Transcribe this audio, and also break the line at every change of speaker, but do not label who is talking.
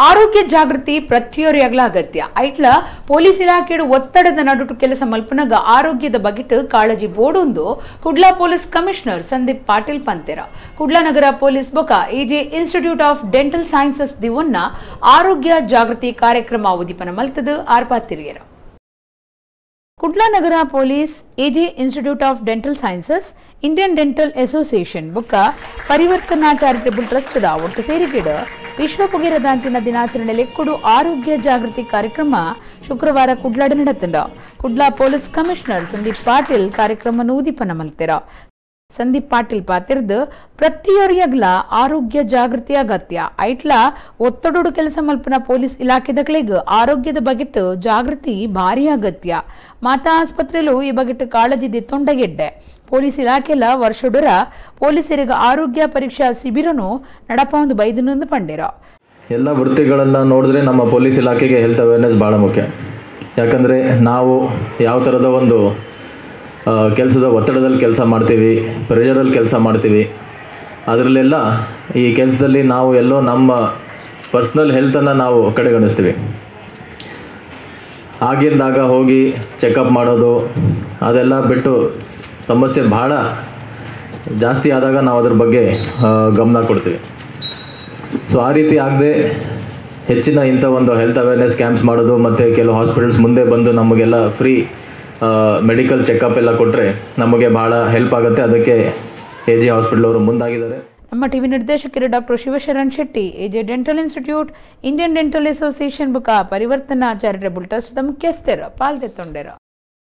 ಆರೋಗ್ಯ ಜಾಗೃತಿ ಪ್ರತಿಯೊರಿಯಾಗಲ ಅಗತ್ಯ. ಐಟ್ಲ ಪೊಲೀಸ್ ಇಲಾಖೆಡು ಒತ್ತಡದ ನಡುಟು ಕೆಲಸ ಮಲ್ಪನಗ ಆರೋಗ್ಯದ ಬಗೆಟ್ ಕಾಳಜಿ ಬೋಡುಂದು ಕುಡ್ಲ ಪೊಲೀಸ್ ಕಮಿಷನರ್ ಸಂದೀಪ್ ಪಾಟೀಲ್ ಪಂತೆರ. ಕುಡ್ಲ ನಗರ ಪೊಲೀಸ್ ಬೊಕ AJ institute of dental sciences ದಿವನ್ನ ಆರೋಗ್ಯ ಜಾಗೃತಿ ಕಾರ್ಯಕ್ರಮ ಉದ್ದೀಪನ ಮಲ್ತದು ಆರ್ಪಾತಿರಿಯರ. ಕುಡ್ಲ ನಗರ police AJ institute of dental sciences, Indian dental association ಬೊಕ್ಕ ಪರಿವರ್ತನಾ ಚಾರಿಟಬಲ್ ಟ್ರಸ್ಟ್ the ಒಟ್ಟು ಸೇರಿಕೆಡ್ ವಿಶ್ವ ಪುಗೆರದಾಂತಿನ ದಿನಾಚರಣೆ ಲೆಕ್ಕುಡು ಆರೋಗ್ಯ ಜಾಗೃತಿ ಕಾರ್ಯಕ್ರಮ ಶುಕ್ರವಾರ ಕುಡ್ಲಾಡ್ ನಡತುಂಡು. ಕುಡ್ಲ ಪೊಲೀಸ್ ಕಮಿಷನರ್ ಸಂದೀಪ್ ಪಾಟೀಲ್ ಕಾರ್ಯಕ್ರಮ ಉದ್ದೀಪನ ಮಲ್ತೆರ. ಸಂದೀಪ್ ಪಾಟೀಲ್ ಪಾತಿರ್ದು ಪ್ರತಿಯೊರಿಯಗ್ಲ ಆರೋಗ್ಯ ಜಾಗೃತಿ ಅಗತ್ಯ. ಐಟ್ಲ ಒತ್ತಡೋಡು ಕೆಲಸ ಮಲ್ಪನ ಪೊಲೀಸ್ ಇಲಾಖೆದಕ್ಲೆಗ್ ಆರೋಗ್ಯದ ಬಗೆಟ್ ಜಾಗೃತಿ ಭಾರಿ ಅಗತ್ಯ. ಮಾತಾ ಆಸ್ಪತ್ರೆಲು ಈ ಬಗೆಟ್ ಕಾಳಜಿ ದಿತ್ತೊಂಡಗೆಡ್ಡೆ. ಪೊಲೀಸ್ ಇಲಾಖೆಲ ವರ್ಷಡುರ ಪೊಲೀಸರಿಗೆ ಆರೋಗ್ಯ ಪರೀಕ್ಷಾ ಶಿಬಿರನು ನಡಪೊಂದು ಬೈದನಂದು ಪಂಡೇರ.
ಎಲ್ಲ ವೃತ್ತಿಗಳನ್ನು ನೋಡಿದ್ರೆ ನಮ್ಮ ಪೊಲೀಸ್ ಇಲಾಖೆಗೆ ಹೆಲ್ತ್ ಅವೇರ್ನೆಸ್ ಭಾಳ ಮುಖ್ಯ. ಯಾಕಂದರೆ ನಾವು ಯಾವ ಥರದ ಒಂದು ಕೆಲಸದ ಒತ್ತಡದಲ್ಲಿ ಕೆಲಸ ಮಾಡ್ತೀವಿ, ಪ್ರೆಷರಲ್ಲಿ ಕೆಲಸ ಮಾಡ್ತೀವಿ, ಅದರಲ್ಲೆಲ್ಲ ಈ ಕೆಲಸದಲ್ಲಿ ನಾವು ಎಲ್ಲೋ ನಮ್ಮ ಪರ್ಸ್ನಲ್ ಹೆಲ್ತನ್ನು ನಾವು ಕಡೆಗಣಿಸ್ತೀವಿ. ಆಗಿಂದಾಗ ಹೋಗಿ ಚೆಕಪ್ ಮಾಡೋದು ಅದೆಲ್ಲ ಬಿಟ್ಟು ಸಮಸ್ಯೆ ಭಾಳ ಜಾಸ್ತಿ ಆದಾಗ ನಾವು ಅದ್ರ ಬಗ್ಗೆ ಗಮನ ಕೊಡ್ತೀವಿ. ಸೊ ಆ ರೀತಿ ಆಗದೆ ಹೆಚ್ಚಿನ ಇಂಥ ಒಂದು health awareness camps ಮಾಡೋದು ಮತ್ತು ಕೆಲವು ಹಾಸ್ಪಿಟಲ್ಸ್ ಮುಂದೆ ಬಂದು ನಮಗೆಲ್ಲ free medical checkup ಎಲ್ಲ ಕೊಟ್ಟರೆ ನಮಗೆ ಭಾಳ ಹೆಲ್ಪ್ ಆಗುತ್ತೆ. ಅದಕ್ಕೆ A J hospital ಅವರು ಮುಂದಾಗಿದ್ದಾರೆ.
ನಮ್ಮ ಟಿವಿ ನಿರ್ದೇಶಕರು doctor Shivasharan Shetty, AJ dental institute, Indian dental association ಬುಕ ಪರಿವರ್ತನಾ charitable trust ಮುಖ್ಯಸ್ಥರು ಪಾಲ್ದೆತ್ತೊಂಡರು.